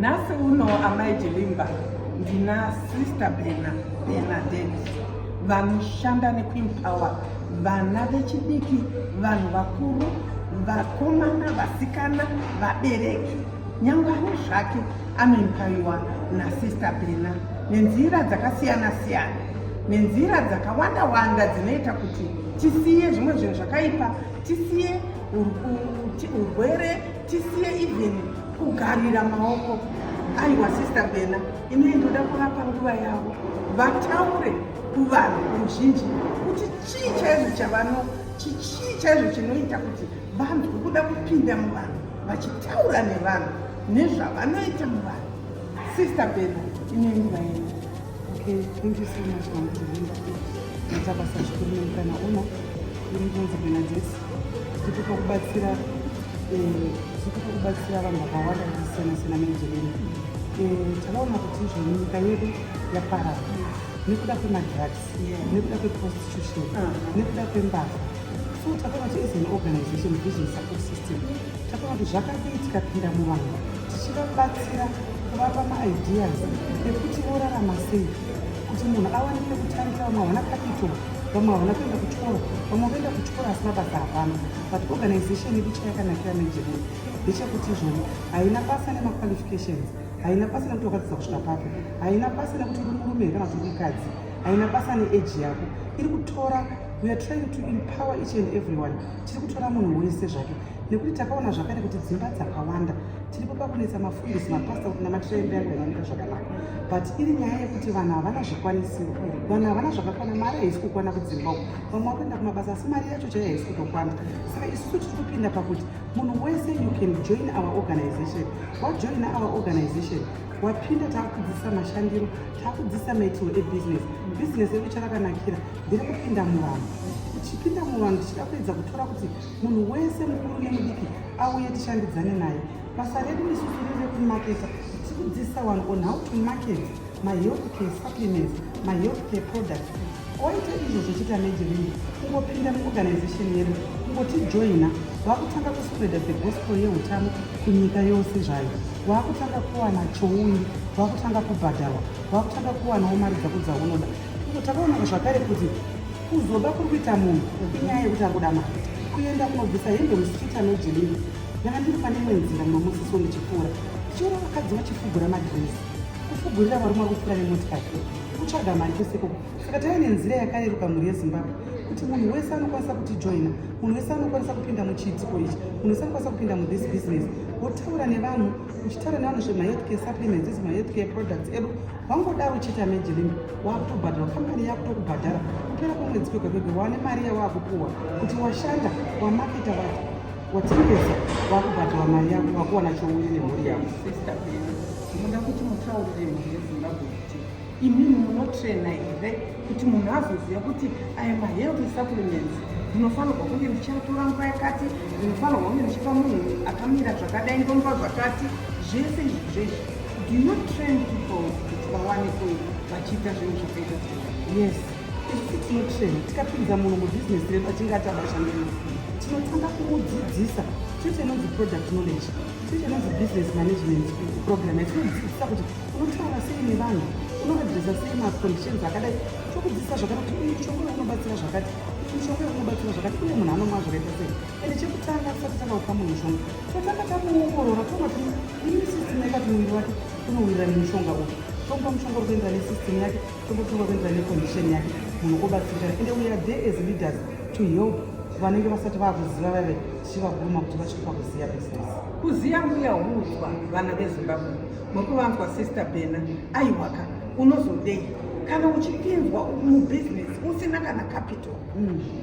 Nhasi uno, Amai Jilimba, ndina Sister Bena Bernadette, vanoshanda nekuempower vana vechidiki, vanhu vakuru, vakomana, vasikana, vabereki, nyange ani zvake anoempowerwa naSister Bena nenzira dzakasiyana siyana, nenzira dzakawanda wanda dzinoita kuti tisiye zvimwe zvinhu zvakaipa, tisiye urwere, tisiye even kugarira maoko. Aiwa, Sister Bena, inoi ndoda kuvapa nguva yavo vataure kuvanhu ruzhinji kuti chii chaizvo chavano, chii chaizvo chinoita kuti vanzwe kuda kupinda muvanhu vachitaura nevanhu nezvavanoita muvanhu. Sister Bena, ine nguva yenyu. Okay, thank you so much, Mama Jilimba. Maita basa zvikuru nemukana uno. Iri ndinonzi Bernadette. Tiri kubatsira vanhu vakawanda vakasiyana siyana muJeleni. Takaona kuti izvo nyika yedu yaparara nekuda kwemadrugs, nekuda kweprostitution, nekuda kwembavha. So takaona kuti as an organization, Vision Support System, takaona kuti zvakadii tikapinda muvanhu tichivabatsira, kuvapa maideas ekuti vorarama sei, kuti munhu awane pekutangira. Vamwe havana capital, vamwe havana kuenda kuchikoro, vamwe vaenda kuchikoro asi mabasa hapana. But organization yedu chayakanakira neJereni ndechekuti izvoni haina basa nemaqualifications, haina basa nekuti wakadzidza kusvika papi, haina basa nekuti uri murume here kana kuti uri mukadzi, haina basa neage yako. Iri kutora, we are trying to empower each and everyone. Tiri kutora munhu wese zvake, nekuti takaona zvakare kuti dzimba dzakawanda tiripo pakunetsa mafundisi, mapasta, kuti namatirai imba yangu yanomira zvakanaka. But iri nyaya yekuti vanhu havana zvikwanisiro, vanhu havana zvakakwana, mari haisi kukwana kudzimba uku. Vamwe vakuenda kumabasa asi mari yacho chaiyo haisi kutokwana. Saka isusu tiri kupinda pakuti munhu wese, you can join our organization. Wajoina our organization, wapinda, taakudzidzisa mashandiro, taakudzidzisa maitiro ebusiness. Bhizinesi yedu charakanakira nderekupinda muvanhu. Tichipinda muvanhu tichida kuedza kutora kuti munhu wese, mukuru nemudiki, auye tishandidzane naye. Basa redu isusu riri rekumaketa. Tiri kudzidzisa vanhu on how to market mahealth care supplements, mahealth care products. Waita izvozvo chiita mejirini, kungopinda muorganization yedu, kungotijoina, wakutanga kuspreada the gospel yeutano kunyika yose zvayo. Wakutanga kuwana choui, wakutanga kubhadharwa, wakutanga kuwanawo mari dzako dzaunoda. Takaona zvakare kuti kuzoba kuri kuita munhu inyaya yekuti ari kuda mari. Kuenda kunobvisa hembe mustreet anojelini. Ndanga ndiri pane imwe nzira mumwe musi so, ndichipfuura, ndichiona vakadzi vachifugura madhiresi, kufugurira varume vari kupfuura nemotikari, kutsvaga mari kwese ikoko. Saka taive nenzira yakareruka, mhuri yeZimbabwe, kuti munhu wese anokwanisa kutijoina, munhu wese anokwanisa kupinda muchiitiko ichi, munhu wese anokwanisa kupinda muthis business. Wotaura nevanhu, uchitaura nevanhu zvemahealth care supplements, ezvemahealth care products edu. Wangodaro uchiita mejilimbi, wakutobhadharwa, kambani yakutokubhadhara. Kupera kwemwedzi kwega kwega wane mari yawakupuwa kuti washanda, wamaketa, watengesa, wakubhadharwa mari yako, wakuwana chouye nemhuri yako. Sister Bena, ndinoda kuti mutaurire mhuri yeZimbabwe kuti imimi munotraina here kuti munhu azoziva kuti aya mahealth supplements ndinofanirwa kunge ndichiatora nguva yakati, ndinofanirwa kunge ndichipa munhu akamira zvakadai, ndomupa zvakati, zvese izvi zvezvi. Do you train people kuti vawanikwe vachiita zvinhu zvakaita sei? Yes, isusu tinotrain. Tikapinza munhu mubhizinesi redu achinge ati abashandiri, tinotanga kumudzidzisa. Tinoita inonzi product knowledge, tinoita inonzi business management program yatinodzidzisa kuti unotaura sei nevanhu, unoadresa sei maconditions akadai. Tokudzidzisa zvakati kuti uyu mushonga uyu unobatsira zvakati, uyu mushonga uyu unobatsira zvakati, uye munhu anomwa zvakaita sei. Ende chekutanga, tisati tanga kupa munhu mushonga, totanga tamuongorora, toona kuti immune system yake, kuti muviri wake unowirirana nemushonga uyu. Tomupa mushonga uri kuenderana nesystem yake, tomupa mushonga uri kuenderana necondition yake, munhu obatsirikana. Ende we are there as leaders to help vanenge vasati vaakuziva vave, tichivaguma kuti vasvike pakuziva business. Kuziya mbuya huudzwa, vana veZimbabwe, muri kuvanzwa Sister Bena. Aiwaka, unozodei kana uchipinzwa mubhizinesi usina kana capital,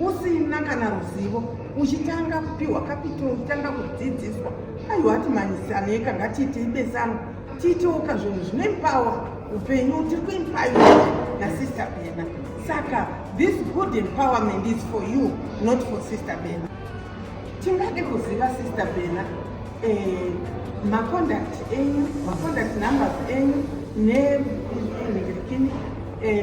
usina kana ruzivo, uchitanga kupiwa capital, uchitanga kudzidziswa? Aiwa, hatimhanyisaneka, ngatiitei besano, tiitewo kazvinhu zvinoempower upenyu. Tiri kuempower naSister Bena. Saka this good empowerment is for you, not for Sister Bena. Tingade kuziva, Sister Bena, macontact enyu, macontact numbers enyu nenhingirikini,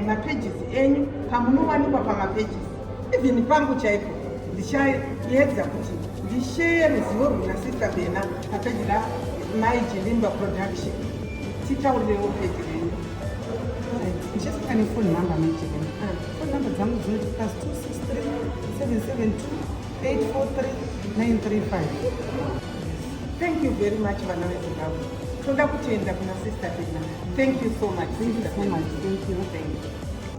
mapages enyu, pamunowanikwa pamapages. Even pangu chaipo ndichaedza kuti ndisheye ruzivo rwuna Sister Bena papeji raMai Jilimba Production. Titaurirewo peji renyu. Ndichasvika nefone number, Maijelena. Phone number dzangu dzinoti +263 772 843 935. Thank you very much, vana veZimbabwe. Toda kutenda kuna Sister Bena. Thank you so much. Thank you Sister so Bena. much. Thank you. Thank you.